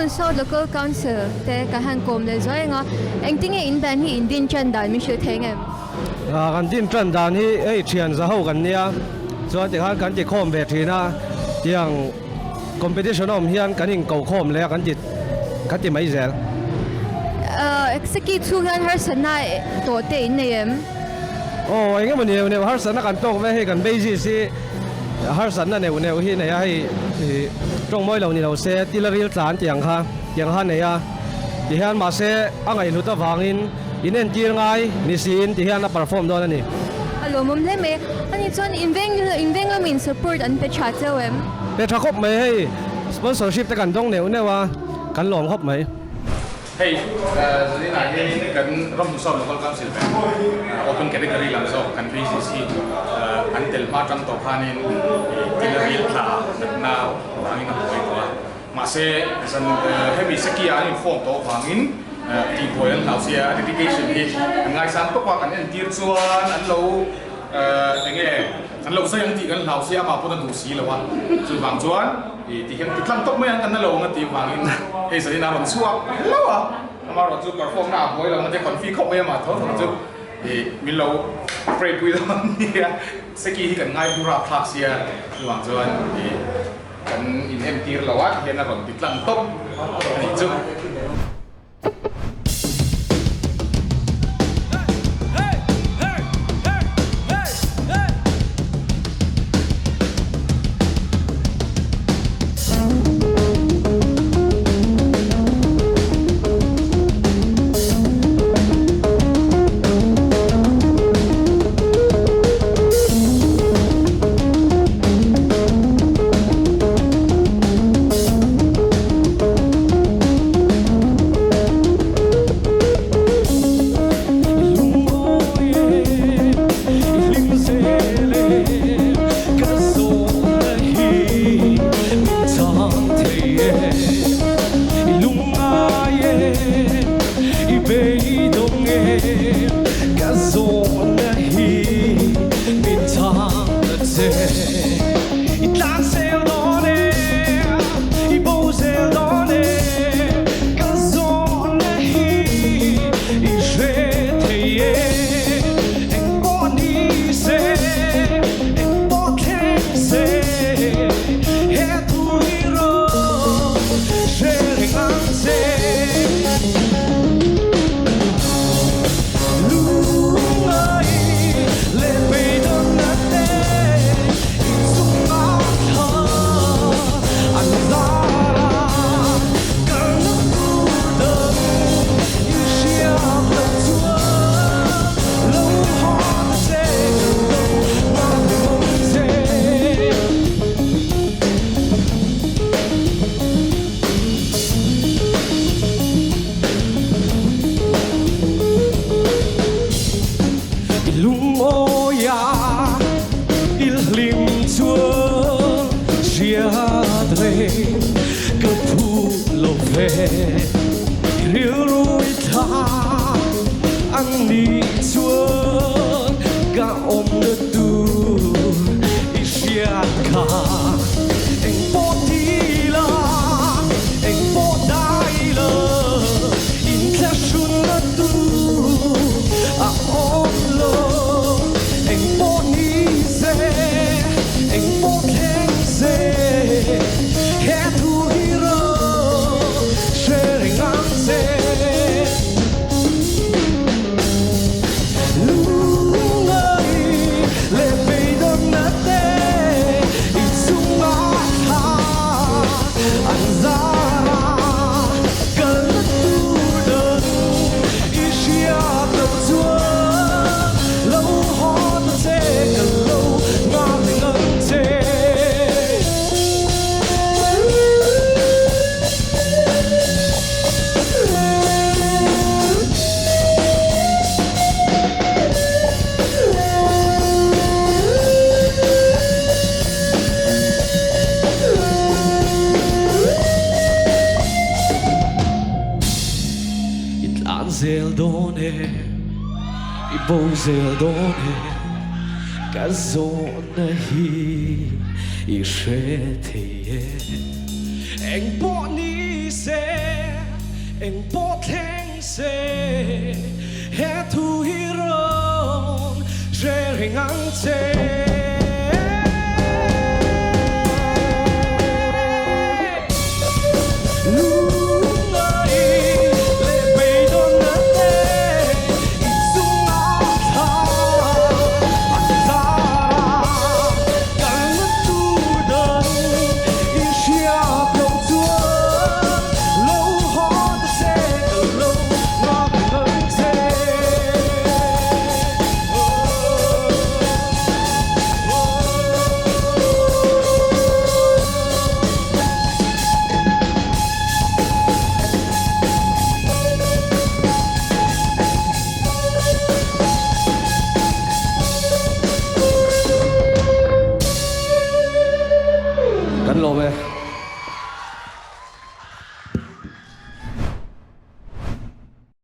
Ramhlun South Local Council te kan han kawm leh zuai ang a, engtinge in band hi in din tan dan min hrilh thei ngem? Kan din tan dan hi hei thian za ho kan nia, chuan tikhan kan ti khawm ve thin a, tiang competition a awm hian kan in ko khawm leh a kan ti kan ti mai zel. Seki chhung hian harsatna tawh te in nei em? Aw eng emaw neuh neuh harsatna kan tawk ve hei kan basis hi harsatna neuh neuh hi nei a hei tawng mawi lo ni lo se tila ril tla an tih ang kha tiang kha nei a ti hian mahse a ngaihhlut avangin in entir ngai ni siin ti hian a perform dawn a ni. A lawmawm hle mai. Ani chuan in veng in veng lamin support an pe tha cheu em? Pe tha khawp mai hei sponsorship te kan dawng neuh neuh a kan lawm khawp mai. Hei zaninah hianin kan Ramhnusawn Local Council ber Open Category lam zawk kan basis hi an tel hma tang tawh khanin thil ril thla natna vangin a buai tawh a. Mahse zan hemi Seki-ah an inkhawm tawh vangin tihbuai an hlau sia a dedication hi an ngaisang tawp a, kan entir chuan an lo enge an lo zai ang tih kan hlau sia amah pawn a duh si lo a, chuvang chuan I ti hian ti tlang tawp mai ang kan na lo ang a tih vangin hei zanin a rawn chhuak hlauh a, amaherawh chu perform na a buai lo na te confi khawp mai amah tho tho chu i min lo pray pui dawn nia, Seki hi kan ngai hmu rap thlak sia chuvang chuan i kan in entir lo a ti hian a rawn ti tlang tawp a nih chu. I tlan zel dawn e, i bo zel dawn e, ka zawhna hi i hre thei e. Eng pawh ni se. Eng pawh thleng se he thu hi rawn hre reng ang che.